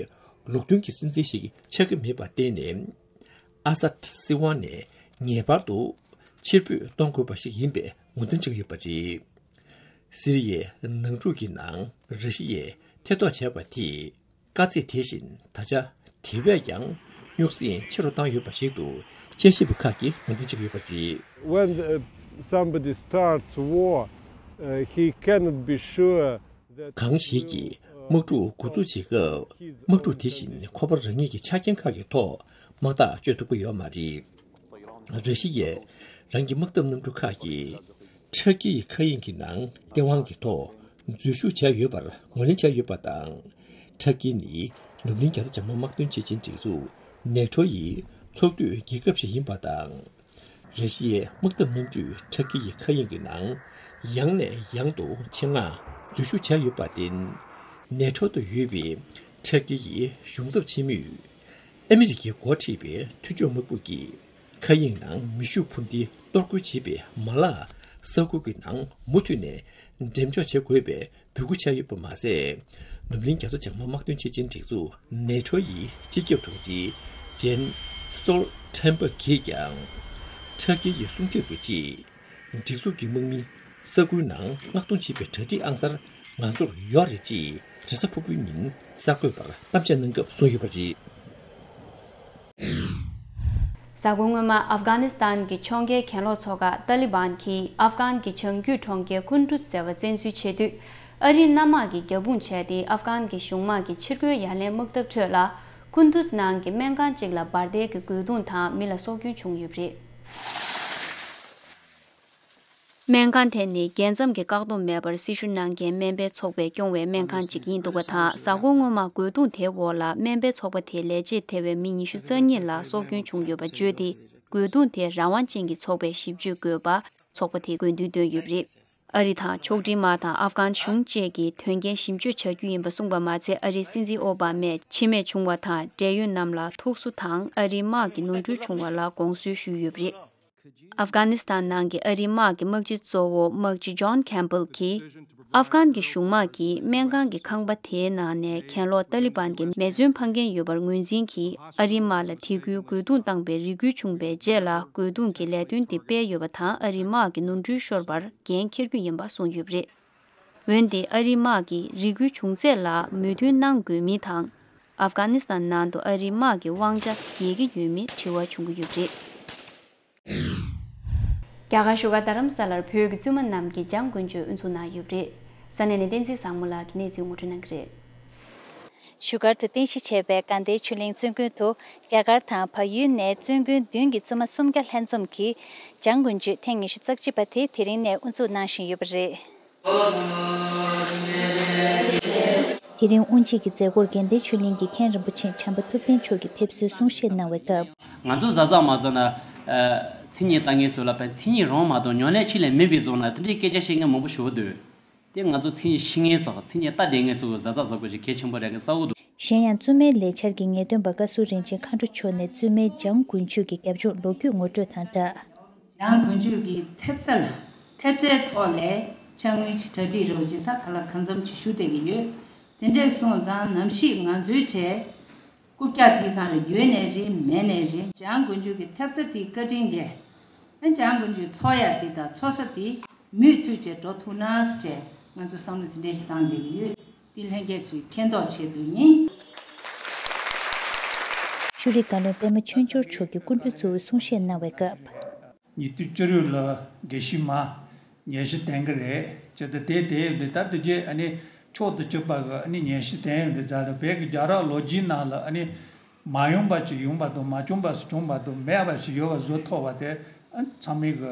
ལུགས་མཐུན་གྱི་སྲིད་འཛིན་ཞིག་ཆགས་ཀྱི་མེད་པར་བརྟེན་ནས། ཨ་སད་སྲིད་དབང་ནས་ངེས་པར་དུ་ཕྱིར་འབུད་གཏོང་དགོས་པ་ཞིག་ཡིན་པའི་ངོས་འཛིན་བྱེད་ཀྱི་ཡོད་པ་རེད། སི་རི་ཡའི་ནང་འཁྲུག་གི་ནང་ར་ཤི་ཡས་ཐེ་གཏོགས་བྱས་པ་དེས། དཀའ་ཚེགས་དེ་བཞིན་ད་ཆ་དེ་བས་ཀྱང་རྙོག་ཟིང་ཆེ་རུ་བཏང་ཡོད་པ་ཞིག་ཏུ་དཔྱད་ཞིབ་པ་ཁག་གིས་ངོས་འཛིན་བྱེད་ཀྱི་ཡོད་པ་རེད། When uh, somebody starts war, uh, he cannot be sure that གང་ཞིག་གིས་དམག་འཁྲུག་འགོ་འཛུགས་བྱེད་སྐབས། དམག་འཁྲུག་དེ་བཞིན་ཁོ་པ་རང་ཉིད་ཀྱི་ཆ་རྐྱེན་ཁག་གི་ཐོག་དམག་ཐག་གཅོད་ཐུབ་ཀྱི་ཡོད་མ་རེད། ར་ཤི་ཡས་རང་གི་དམག་འཐབ་གནམ་གྲུ་ཁག་གིས་ཁྲ་ཀི་ཡི་མཁའ་དབྱིངས་ཀྱི་ནང་སྟེས་དབང་གི་ཐོག་འཛུལ་ཞུགས་བྱས་ཡོད་པར་ངོས་ལེན་བྱས་ཡོད་པ་དང་། ཁྲ་ཀི་ནི་ནུབ་གླིང་རྒྱ་མཚོ་བྱང་མའི་དམག་དོན་སྤྱི་ཆིངས་སྒྲིག་འཛུགས་ནེ་ཊོ་ཡི་ཚོགས་འཐུས་རྒྱལ་ཁབ་ཞིག་ཡིན་པ་དང་། ར་ཤི་ཡའི་དམག་འཐབ་གནམ་གྲུས་ཁྲ་ཀི་ཡི་མཁའ་དབྱིངས་ཀྱི་ནང་ཡང་ནས་ཡང་དུ་ཆེད་མངགས་འཛུལ་ཞུགས་བྱས་ཡོད་པར་བརྟེན། ནེ་ཊོ་དུ་ཡོད་པའི་ཁྲ་ཀི་ཡི་གཞུང་ཚབ་ཆེན་མོས། ཨ་མི་རི་ཀའི་འགོ་ཁྲིད་པའི་མཐུན་ཕྱོགས་དམག་དཔུང་གིས་མཁའ་དབྱིངས་ནང་མེ་ཤུགས་འཕུར་མདེལ་གཏོར་རྒོལ་བྱེད་པའི་མ་ལག་ས་ཁུལ་གྱི་ནང་མུ་མཐུད་ནས་འགྲེམས་འཇོག་བྱེད་དགོས་པའི་འབོད་སྐུལ་བྱས་ཡོད་པ་མ་ཟད། ནུབ་གླིང་རྒྱ་མཚོ་བྱང་མའི་དམག་དོན་སྤྱི་ཆིངས་སྒྲིག་འཛུགས་ནེ་ཊོ་ཡི་སྤྱི་ཁྱབ་དྲུང་ཆེ་ཇེན་སྟོལ་ཊེན་བྷག་གིས་ཀྱང་། ཁྲ་ཀི་ཡི་སྲུང་སྐྱོབ་ཀྱི་ཆེད། སྒྲིག་འཛུགས་ཀྱི་དམག་མི་ས་ཁུལ་ནང་མངགས་གཏོང་བྱེད་པའི་གྲ་སྒྲིག་ཨང་གསར་ང་ཚོར་ཡོད་རེད་ཅེས་རེས་གཟའ་ཕུར་བུའི་ཉིན་གསར་འགོད་པར་གཏམ་བཤད་གནང་སྐབས་གསུངས་ཡོད་པ་རེད། གཟའ་འཁོར་སྔོན་མ་ཨབ་གྷ་ནི་སི་ཐན་གྱི་ཕྱོགས་འགལ་གྱེན་ལོག་ཚོགས་ཁག་ཏཱ་ལི་བན་གྱིས་ཨབ་གྷན་གྱི་བྱང་རྒྱུད་གྲོང་ཁྱེར་ཁུན་ཏུས་ཟེར་བ་བཙན་འཛུལ་བྱེད་དུས། ཨ་རིའི་གནམ་དམག་གིས་རྒྱབ་དཔུང་བྱས་ཏེ། ཨབ་གྷན་གྱི་གཞུང་དམག་གི་ཕྱིར་རྒོལ་ཡ་ལན་དམག་འཐབ་ཁྲོད་ལ། ཁུན་ཏུས་ནང་གི་སྨན་ཁང་གཅིག་ལ་འབར་མདེལ་གྱི་རྒོལ་རྡུང་དང་མི་ལ་སྲོག་སྐྱོན་བྱུང་ཡོད་པ་རེད། སྨན་ཁང་དེ་ནི་རྒྱལ་མཚམས་ཀྱི་བཀག་སྡོམ་མེད་པར་སྲི་ཞུ་གནང་མཁན་སྨན་པའི་ཚོགས་པས་སྐྱོང་བའི་སྨན་ཁང་ཅིག་ཡིན་འདུག་པ་དང་། གཟའ་འཁོར་སྔོན་མ་རྒོལ་རྡུང་དེའི་འོག་ལ་སྨན་པའི་ཚོགས་པ་དེའི་ལས་བྱེད་ཐེ་བའི་མི་ཉི་ཤུ་རྩ་གཉིས་ལ་སྲོག་སྐྱོན་བྱུང་ཡོད་པ་བརྗོད་དེ། རྒོལ་རྡུང་དེ་རང་དབང་ཅན་གྱི་ཚོགས་པས་ཞིབ་དཔྱོད་དགོས་པ་ཚོགས་པ་དེས་དགོས་འདུན་བཏོན་ཡོད་པ་རེད། ཨ་རི་དང་ཕྱོགས་སྒྲིག་དམག་དང་ཨབ་གྷན་གཞུང་བཅས་ཀྱིས་དོན་རྐྱེན་ཞིབ་དཔྱོད་བྱ་རྒྱུ་ཡིན་པ་གསུངས་པ་མ་ཚད། ཨ་རིའི་སྲིད་འཛིན་ཨོ་བྷ་མས་འཆི་རྨས་བྱུང་བ་དང་འབྲེལ་ཡོད་རྣམས་ལ་ཐུགས་གསོ་དང་ཨ་རིའི་དམག་གི་ནོར་འཁྲུལ་བྱུང་བ་ལ་དགོངས་གསོལ་ཞུས་ཡོད་པ་རེད། ཨབ་གྷ་ནི་སི་ཐན་ནང་གི་ཨ་རིའི་དམག་གི་དམག་སྤྱི་གཙོ་བོ་དམག་སྤྱི་ཇོན་ཁེམ་པལ་གྱིས། ཨབ་གྷན་གྱི་གཞུང་དམག་གིས་སྨན་ཁང་གི་ཁང་པ་དེའི་ནང་ནས་གྱེན་ལོག་ཏཱ་ལི་བན་གྱི་མེ་མཚོན་འཕང་མཁན་ཡོད་པར་ངོས་འཛིན་གྱིས། ཨ་རིའི་དམག་ལ་དེ་ཁུལ་རྒོལ་རྡུང་བཏང་པའི་རེ་སྐུལ་བྱུང་བའི་རྗེས་ལ། རྒོལ་རྡུང་གི་ལས་དོན་དེ་སྤེལ་ཡོད་པ་དང་། ཨ་རིའི་དམག་གི་ནོར་འཁྲུལ་ཤོར་བར་འགན་འཁྱེར་རྒྱུ་ཡིན་པ་གསུངས་ཡོད་པ་རེད། འོན་ཏེ་ཨ་རིའི་དམག་གིས་རེ་སྐུལ་བྱུང་ཚད་ལ་མོས་མཐུན་གནང་དགོས་མིན་དང་། ཨབ་གྷ་ནི་སི་ཐན་ནང་དུ་ཨ་རིའི་དམག་གི་དབང་ཆ་རྒྱས་ཀྱི་ཡོད་མེད་དྲི་བ་བྱུང་གི་ཡོད་པ་རེད། རྒྱ་གར་བཞུགས་སྒར་རྡ་རམ་ས་ལར་བོད་ཀྱི་བཙུན་མ་རྣམས་ཀྱིས་འཇང་དཀོན་མཆོག་དབུ་འཛུགས་གནང་ཡོད་པ་རེད། ས་གནས་ནས་བསྟན་འཛིན་བཟང་མོ་ལགས་ཀྱིས་གནས་ཚུལ་ངོ་སྤྲོད་གནང་གི་རེད། བཞུགས་སྒར་དུ་རྟེན་གཞི་བྱས་པའི་དགའ་ལྡན་ཆོས་གླིང་བཙུན་དགོན་དུ། རྒྱ་གར་དང་བལ་ཡུལ་ནས་བཙུན་དགོན་བདུན་གྱི་བཙུན་མ་སུམ་བརྒྱ་ལྷན་འཛོམས་ཀྱིས་འཇང་དཀོན་མཆོག་ཐེངས་ཉི་ཤུ་རྩ་གཅིག་པ་དེ་དེ་རིང་ནས་དབུ་འཛུགས་གནང་བཞིན་ཡོད་པ་རེད། དེ་རིང་དབུ་འབྱེད་ཀྱི་མཛད་སྒོར་དགའ་ལྡན་ཆོས་གླིང་གི་མཁན་རིན་པོ་ཆེ་བྱམས་པ་ཐུབ་བསྟན་མཆོག་གིས་ཕེབས་བསུའི་གསུང་བཤད་གནང་བའི་སྐབས། ང་ཚོ་གཟའ་གཟའ་མ་བཟོ་ན། ཨ། མཚན་ཉིད་ལྟ་ངན་སུ་ལ་ཕན། མཚན་ཉིད་རང་མ་གཏོགས་ཉོན་ལེན་ཆེ་ལས་མིན་པའི་བཟོ་ན། དེ་འདྲའི་སྐད་ཆ་བཤད་མཁན་མང་པོ་ཞིག་འདུག་དེ་ང་ཚོ་མཚན་ཉིད་ཤེས་མཁན་ཚོ། མཚན་ཉིད་ལྟ་བདེ་མཁན་ཚོ་གི་གཟའ་གཟའ་གཟའ་དགོས་ཞེས་གལ་ཆེན་པོ་རེད་གི་བསམ་གི་འདུག་གཞན་ཡང་བཙུན་མའི་ལས་འཆར་གྱི་ངེས་སྟོན་པ་བཀའ་ཟུར་རིན་ཆེན་མཁའ་འགྲོ་མཆོག་ནས་བཙུན་མའི་འཇང་དཀོན་མཆོག་གི་རྒྱབ་ལྗོངས་ལོ་རྒྱུས་ངོ་སྤྲོད་དང་སྦྲགས། འཇང་དཀོན་མཆོག་གི་ཐེབས་རྩ་ལ་ཐེབས་རྩའི་ཐོག་ལས་ཕྱག་དངུལ་གྱི་གྲ་སྒྲིག་རོགས་ཀྱི་ད་ག་ལ་གང་འཚམ་ཅིག་ཞུ་བསྡད་ཀྱི་ཡོད། དེ་འདྲས་སོང་ཙང་ནམ་ཞིག་ང་ཚོའི་གྲས་རྐུབ་བཀྱག་དེའི་སྒང་ལ་ཡོད་ནའི་རེད། མེད་ནའི་རེད། འཇང་དཀོན་མཆོག་གི་ཐེབས་རྩ་དེའི་བཀའ་དྲིན་གྱིས། ཨ། འཇང་དཀོན་མཆོག་འཚོགས་ཡ་དེ་དང་འཚོགས་ས་དེ་མུ་མཐུད་བྱས་འགྲོ་ཐུབ་ན་ཟེར་བྱས་ང་ཚོ་བསམ་བློ་དེ་འདྲས་ཞིག་བཏང་བསྡད་ཀྱི་ཡོད། འདི་ལྷན་རྒྱས་ཚོས་མཁྱེན་རྟོགས་ཆེད་དུ་ཡིན། ཅོ་རི་བཀའ་བློན་པད་མ་ཆོས་འབྱོར་མཆོག་གིས་སྐུ་མགྲོན་གཙོ་བོའི་གསུང་བཤད་གནང་བའི་སྐབས། ཉེ་དུས་བཅུ་དྲུག་ལ་དགེ་བཤེས་མ་ཉན་ཞུ་བསྟན་གྱི་རེད། ཅེས་དང་དེ་དེ་ཡོད་དུས་ད་དུས་རྗེས་ཨ་ནི་ཕྱོགས་དང་གཅིག་པ་གི་ཨ་ནི་ཉན་ཞུ་བསྟན་ཡོད་དུས་ཛ་དང་བོད་ཀྱི་རྒྱལ་རབས་ལོ་རྒྱུས་ནང་ལ་ཨ་ནི་མ་ཡོང་པ་ཞིག་ཡོང་པ་དང་མ་བྱུང་བ་ཞིག་བྱུང་བ་དང་མེད་པ་ཞིག་ཡོད་པ་བཟོ་ཐུབ་པ་དེ་ཨ་ནི་ཚང་མས་གི་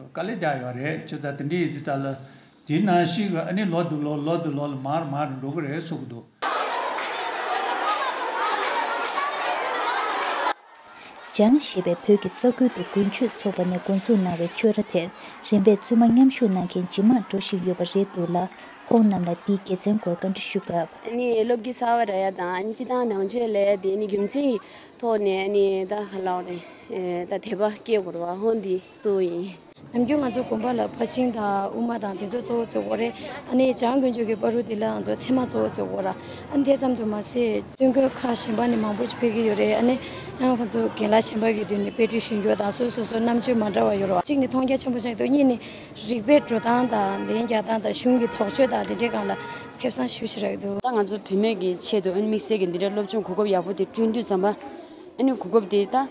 དཀའ་ལས་རྒྱག་ཡོད་རེད། ཅེས་དང་དེ་འདྲ་ཡིན་དུས་ཙ་ལ་དེ་ནང་བཞིན་གི་ཨ་ནི་ལོ་དང་ལོ་ལོ་དང་ལོ་ལ་མར་མར་འགྲོ་གི་རེད་གསུང་གི་འདུག་ལྗང་ཞེས་པའི་བོད་ཀྱི་ས་ཁུལ་དུ་དགུན་ཆོས་ཚོགས་པ་ནས་འགོ་འཛུགས་གནང་བའི་ཆོས་ར་དེར་རིམ་པས་བཙུན་མ་མཉམ་ཞུགས་གནང་མཁན་ཇེ་མང་འགྲོ་བཞིན་ཡོད་པ་རེད་འདུག་ལ། ཁོང་རྣམས་ལ་འདིའི་དགེ་མཚན་སྐོར་བཀའ་འདྲི་ཞུས་སྐབས། ཨ་ནི་སློབ་ཀྱི་གསར་པ་རག་ཡ་དང་ཨ་ནི་སྤྱི་བཏང་ནང་ཆོས་ལས་དེ་ནི་རྒྱུ་མཚན་གྱི་ཐོག་ནས་ཨ་ནི་ད་ག་ལབ་རེད། ད་དད་པ་སྐྱེ་དགོས་རེད་བ། ཧོན་འདི་གཙོ་བོ་ཡིན། ནམ་རྒྱུན་ང་ཚོ་དགོན་པ་ལ་ཕར་ཕྱིན་དང་དབུ་མ་དང་དེ་ཚོ་གཙོ་བོ་བརྩི་གི་ཡོད་རེད། ཨ་ནི་བྱམས་མགོན་ཆོས་ཀྱི་བར་དུ་དེ་ལ་ང་ཚོ་ཚད་མ་གཙོ་བོ་བརྩི་གི་ཡོད་རེད། ཨ་ནི་དེ་ཙམ་དུ་མ་ཟད་བཙུན་དགོན་ཁག་གཞན་པ་ནས་མང་པོ་ཞིག་ཕེབས་ཀྱི་ཡོད་རེད། ཨ་ནི་ཡང་ཁོང་ཚོ་རྒན་ལགས་གཞན་པ་གི་མདུན་ནས་དཔེ་སྐྲུན་ཞུ་རྒྱུ་དང་སོ་སོ་སོ་རྣམ་དཔྱོད་མ་འདྲ་བ་ཡོད་རེད་བ། གཅིག་ནི་མཐོང་རྒྱ་ཆེན་པོ་ཆགས་འདུག་གཉིས་ནི་རིག་པའི་འགྲོ་སྟངས་དང་ལན་རྒྱག་སྟངས་དང་གཞུང་གི་དོགས་གཅོད་དང་དེ་འདྲའི་སྒང་ལ་ཁེ་བཟང་ཞེ་པོ་ཞིག་རག་གི་འདུག་ད་ང་ཚོ་བུད་མེད་ཀྱི་ཆེད་དུ་ཨ་ནི་དམིགས་བསལ་གྱི་འདི་འདྲའི་སློབ་སྦྱོང་གོ་སྐབས་ཡག་པོ་དེ་བསྐྲུན་དུས་ཙམ་པ་ཨ་ནི་གོ་སྐབས་དེ་ད།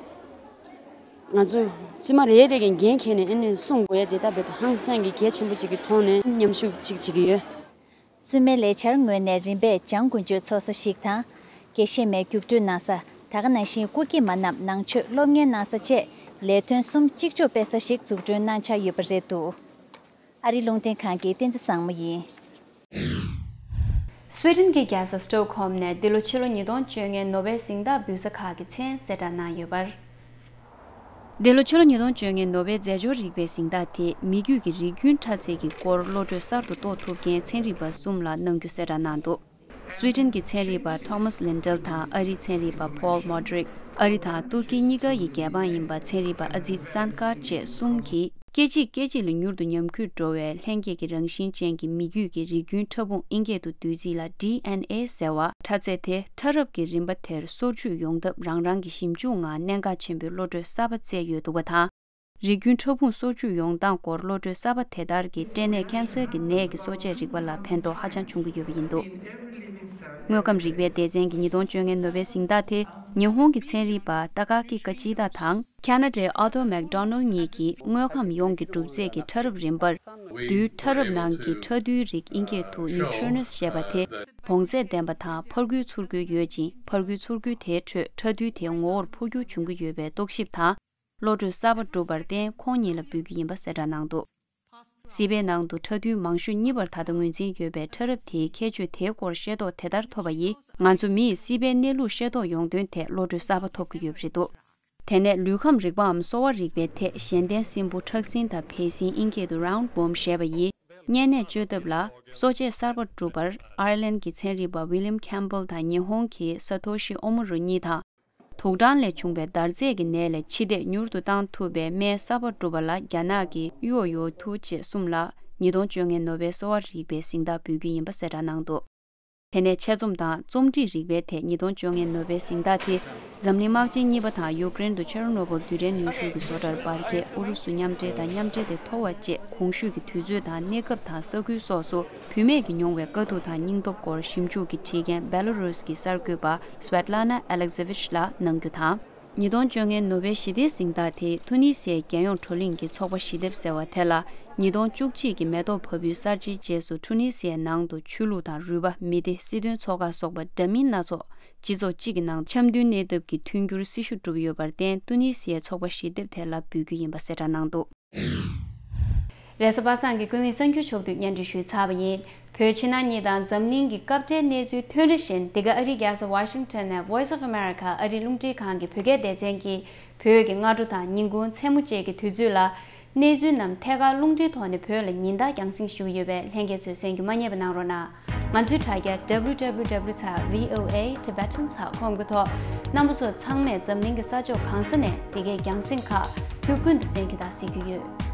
ང་ཚོ་བཙུན་མ་རེ་རེ་གིས་འགན་འཁྱེར་ནས་ཨ་ནི་སྲུང་དགོས་ཡ་དེ་ད་རྦད་དེ་ཧང་སང་གི་གལ་ཆེན་པོ་ཅིག་གི་ཐོག་ནས་མཉམ་ཞུགས་ཅིག་བྱེད་ཀྱི་ཡོད། བཙུན་མའི་ལས་འཆར་ངོས་ནས་རིམ་པས་བྱམས་མགོན་ཆོས་ཚོགས་ས་ཞིག་དང་། དགེ་བཤེས་མའི་རྒྱུགས་སྤྲོད་གནང་ས། ད་ག་ནང་བཞིན་སྐུ་སྐྱེས་མ་རྣམས་ནང་ཆོས་སློབ་གཉེར་གནང་ས་བཅས་ལས་དོན་གསུམ་གཅིག་ལྕོགས་སྤེལ་ས་ཞིག་འཛུགས་སྐྲུན་གནང་འཆར་ཡོད་པ་རེད་འདུག་ཨ་རིའི་རླུང་འཕྲིན་ཁང་གི་བསྟན་འཛིན་བཟང་མོ་ཡིན། སུའེ་ཏེན་གྱི་རྒྱལ་ས་སི་ཊོག་ཧོམ་ནས་འདི་ལོ་ཕྱི་ལོ་ཉིས་སྟོང་བཅོ་ལྔའི་ནོ་བེལ་གཟེངས་རྟགས་འབུལ་ས་ཁག་གི་མཚན་གསལ་བསྒྲགས་གནང་ཡོད་པར། འདི་ལོ་ཕྱི་ལོ་ཉིས་སྟོང་བཅོ་ལྔའི་ནོ་བེལ་རྫས་སྦྱོར་རིག་པའི་གཟེངས་རྟགས་དེ་མི་རྒྱུད་ཀྱི་རིགས་རྒྱུན་འཕྲལ་སེལ་གྱི་སྐོར་བློ་གྲོས་གསར་དུ་གཏོད་ཐུབ་མཁན་ཚན་རིག་པ་གསུམ་ལ་གནང་རྒྱུ་གསལ་བསྒྲགས་གནང་འདུག་སུའེ་ཏེན་གྱི་ཚན་རིག་པ་ཐོ་མཱས་ལིན་ཌལ་དང་ཨ་རིའི་ཚན་རིག་པ་ཕོལ་མོ་ཌི་རིག་ཨ་རི་དང་ཏུར་ཀི་གཉིས་ཀ་ཡི་རྒྱལ་འབངས་ཡིན་པ་ཚན་རིག་པ་ཨ་ཛིད་སན་ཀར་བཅས་གསུམ་གྱིས། སྐད་ཅིག་སྐད་ཅིག་ལ་མྱུར་དུ་ཉམས་རྒུད་འགྲོ་བའི་ལྷན་སྐྱེས་ཀྱི་རང་བཞིན་ཅན་གྱི་མི་རྒྱུད་ཀྱི་རིགས་རྒྱུན་ཕྲ་ཕུང་ཨིན་སྐད་དུ་བསྡུས་ཚིག་ལ་ཌི་ཨེན་ཨེ་ཟེར་བ། འཕྲལ་སེལ་དེ་ཕྲ་རབ་ཀྱི་རིམ་པ་དེར་སོར་ཆུད་ཡོང་ཐབས་རང་རང་གི་ཞིབ་འཇུག་ངང་གནད་འགག་ཆེན་པོའི་བློ་གྲོས་གསར་པ་བསྩལ་ཡོད་འདུག་པ་དང་། རིགས་རྒྱུན་ཕྲ་ཕུང་སོར་ཆུད་ཡོང་སྟངས་སྐོར་བློ་གྲོས་གསར་པ་དེ་ལྟར་གྱི་སྐྲན་ནད་ཀན་སར་གྱི་ནད་ཀྱི་གསོ་དཔྱད་རིག་པ་ལ་ཕན་ཐོགས་ཧ་ཅང་བྱུང་གི་ཡོད་པ་ཡིན་འདུག་དངོས་ཁམས་རིག་པའི་སྡེ་ཚན་གྱི་ཉིས་སྟོང་བཅོ་ལྔའི་ནོ་བེལ་གཟེངས་རྟགས་དེ་ཉི་ཧོང་གི་ཚན་རིག་པ་ཏ་ཀ་ཀི་ཀ་ཅི་ཏ་དང་ཁ་ན་ཌའི་ཨར་ཐར་མེག་ཌོ་ནལ་གཉིས་ཀྱིས་དངོས་ཁམས་ཡོངས་ཀྱི་གྲུབ་རྫས་ཀྱི་ཕྲ་རབ་རིམ་པར། རྡུལ་ཕྲ་རབ་ནང་གི་ཕྲ་རྡུལ་རིགས་ཨིན་སྐད་དུ་ནིའུ་ཊྲོ་ནོས་ཞེས་པ་དེ་བོངས་ཚད་ལྡན་པ་དང་ཕར་རྒོལ་ཚུར་རྒོལ་ཡོད་ཅིང་། ཕར་རྒོལ་ཚུར་རྒོལ་དེའི་ཁྲོད་ཕྲ་རྡུལ་དེ་ངོ་བོར་འཕོ་འགྱུར་བྱུང་གི་ཡོད་པའི་རྟོག་ཞིབ་དང་། བློ་གྲོས་གསར་པ་གྲུབ་པར་བརྟེན་ཁོང་གཉིས་ལ་འབུལ་རྒྱུ་ཡིན་པ་གསལ་བསྒྲགས་གནང་འདུག་སྲིད་པའི་ནང་དུ་ཕྲ་རྡུལ་མང་ཤོས་གཉིས་པར་ད་ལྟ་ངོས་འཛིན་ཡོད་པའི་ཕྲ་རབ་དེའི་ཁྱད་ཆོས་དེའི་སྐོར་ཤེས་རྟོགས་དེ་ལྟར་ཐོབ་པ་ཡིས། ང་ཚོ་མིས་སྲིད་པའི་གནས་ལུགས་ཤེས་རྟོགས་ཡོང་དོན་ཐད་བློ་གྲོས་གསར་པ་ཐོབ་ཀྱི་ཡོད་པ་རེད་འདུག་དེ་ནས་ལུས་ཁམས་རིག་པའམ་གསོ་བ་རིག་པའི་ཐད་གཞན་བརྟེན་སྲིན་འབུ་ཁྲག་སྲིན་དང་བལ་སྲིན་ཨིན་སྐད་དུ་རའུན་ཌི་ཝོརམ་ཞེས་པ་ཡི་གཉན་ནད་བཅོས་ཐབས་ལ་གསོ་དཔྱད་གསར་པ་གྲུབ་པར་ཨའི་ལན་གྱི་ཚན་རིག་པ་ཝི་ལིམ་ཁེམ་བྷལ་དང་ཉི་ཧོང་གི་ས་ཐོ་ཤི་ཨོ་མུ་རོ་གཉིས་དང་། དུག་སྦྲང་ལས་བྱུང་བའི་འདར་རྫས་ཀྱི་ནད་ལས་འཆི་ལྟས་མྱུར་དུ་བཏང་ཐུབ་པའི་སྨན་གསར་པ་གྲུབ་པ་ལ་རྒྱ་ནག་གི་ཡུའོ་ཡུའོ་ཐུའུ་བཅས་གསུམ་ལ་ཉིས་སྟོང་བཅོ་ལྔའི་ནོ་བེལ་གསོ་བ་རིག་པའི་གཟེངས་རྟགས་འབུལ་རྒྱུ་ཡིན་པ་གསལ་བསྒྲགས་གནང་འདུག་དེ་ནས་ཆེད་རྩོམ་དང་རྩོམ་སྒྲིག་རིག་པའི་ཐད་ཉིས་སྟོང་བཅོ་ལྔའི་ནོ་བེལ་གཟེངས་རྟགས་དེ་འཛམ་གླིང་དམག་ཆེན་གཉིས་པ་དང་ཡུཀ་རེན་དུ་ཆེར་ནོ་བོལ་རྡུལ་ཕྲན་ནུས་ཤུགས་ཀྱི་བཟོ་གྲྭར་འབར་གས། ཨུ་རུ་སུ་མཉམ་འབྲེལ་དང་མཉམ་འབྲེལ་དེ་མཐོ་བ་བཅས་གོང་ཞུས་ཀྱི་དུས་ཚོད་དང་གནས་སྐབས་དང་ས་ཁུལ་སོགས་སུ་བུད་མེད་ཀྱིས་མྱོང་བའི་དཀའ་སྡུག་དང་སྙིང་སྟོབས་སྐོར་ཞིབ་འཇུག་གི་བྲིས་མཁན་བེ་ལ་རུས་ཀྱི་གསར་འགོད་པ་སྦེ་ཏ་ལ་ན་ཨ་ལེག་ཟེ་ཝིཆ་ལ་གནང་རྒྱུ་དང་། ཉིས་སྟོང་བཅོ་ལྔའི་ནོ་བེལ་ཞི་བདེའི་གཟེངས་རྟགས་དེ་ཐུ་ནི་སིའི་རྒྱལ་ཡོངས་བགྲོ་གླེང་གི་ཚོགས་པ་ཞི་བདེ་ཟེར་བ་དེ་ལ་ཉིས་སྟོང་བཅུ་གཅིག་གི་མེ་ཏོག་བབས་ཡུལ་གསར་བརྗེའི་རྗེས་སུ་ཐུ་ནི་སིའི་ནང་དུ་ཆོས་ལུགས་དང་རུས་པ། མི་སྡེ། སྲིད་དོན་ཚོགས་ཁག་སོགས་པ་འདྲ་མིན་སྣ་ཚོགས་སྤྱི་ཚོགས་གཅིག་གི་ནང་འཆམ་མཐུན་གནས་ཐབས་ཀྱི་མཐུན་འགྱུར་སྲི་ཞུ་གྲུབ་ཡོད་པར་བརྟེན་ཐུ་ནི་སིའི་ཚོགས་པ་ཞི་བདེ་དེ་ལ་འབུལ་རྒྱུ་ཡིན་པ་གསལ་བསྒྲགས་གནང་འདུག་རེས་གཟའ་པ་སངས་ཀྱི་ཀུན་གླེང་གསར་འགྱུར་ཕྱོགས་བསྡུས་སྙན་སྒྲོན་ཞུས་ཚར་བ་ཡིན། བོད་ཕྱི་ནང་གཉིས་དང་འཛམ་གླིང་གི་སྐབས་འབྲེལ་གནས་ཚུལ་ཐོན་རེ་བཞིན། འདི་ག་ཨ་རིའི་རྒྱལ་ས་ཝ་ཤིང་ཊོན་ནས་Voice of America ཨ་རིའི་རླུང་འཕྲིན་ཁང་གི་བོད་སྐད་སྡེ་ཚན་གྱིས་བོད་ཀྱི་སྔ་དྲོ་དང་ཉིན་གུང་མཚན་མོ་བཅས་ཀྱི་དུས་ཚོད་ལ་གནས་ཚུལ་རྣམས་ཐད་ཀར་རླུང་འཕྲིན་ཐོག་ནས་བོད་ལ་ཉིན་ལྟར་རྒྱང་སྲིང་ཞུ་གི་ཡོད་པས་ལྷན་རྒྱས་ཚོས་གསན་རྒྱུ་མ་བསྙེལ་བ་གནང་རོགས་གནང་། ང་ཚོའི་དྲ་རྒྱ་W W W ཚེག་V O A Tibetan ཚེག་com གི་ཐོག་རྣམ་པ་ཚོ་ཚང་མས་འཛམ་གླིང་གི་ས་ཕྱོགས་གང་ས་ནས་འདི་གའི་རྒྱང་སྲིང་ཁག་དུས་ཀུན་ཏུ་གསན་རྒྱུ་དང་གཟིགས་རྒྱུ་ཡོད།